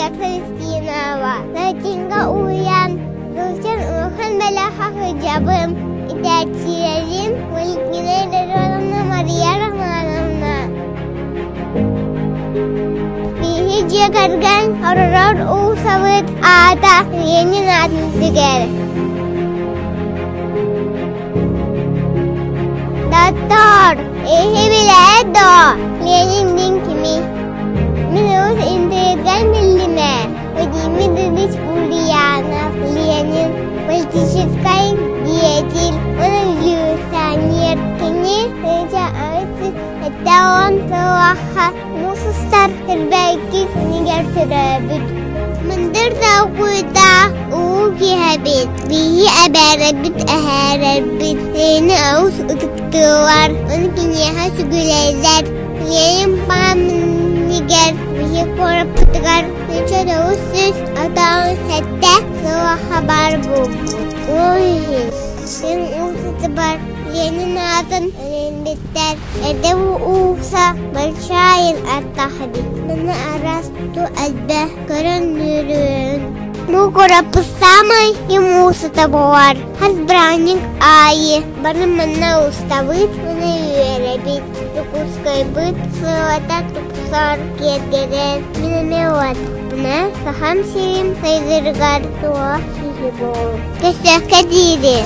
Мария Христинова. Латинга уһуйаан сылдьан улахан бэлэххэ сылдьабын. Итээччилэрим Валентина Илларионовна, Мария Романовна. Биһиги дьиэ кэргэн оророр уулуссабыт аата Ленин аатын сүгэр. Доттоор, эһи билээт дуо, Ленин диэн кимий? Мин олус интэриэһиргээн биллим ээ. Владимир Ильич Ульянов, Ленин, политическай деятель, революционер. Кини 1870 сыллаахха муус устар Тэрбээйки күнүгэр төрөөбүт. Мындыр толкуйдаах уу киһэбит, биһи эбээрэбит эһээрэрбит, Лени олус ытыктыыллар, ону киниэхэ сүгүлэйлэр. Ленин паамынньыгар биһи куораппытыгар 1997 сыллаахха баар буолбут. Ол иһин син уулуссатыгар Ленин аатын иҥэрбиттэр. Эрдэ уулусса Большая аттаах эбит. Манна араас тутуу элбэх, көрөн үөрүөн. Бу куораппыт саамай ким уулуссата буолар. Хас бырааһынньык аайы бары манна устабыт уонна үөрэбит. Дьокуускайбыт сыллата тупсар, киэргэнэр. Мин эмиэ улааттахпына, Сахам сирин сайдыырыгар туһалаах киһи буолуом. Көрсүөххэ диэри.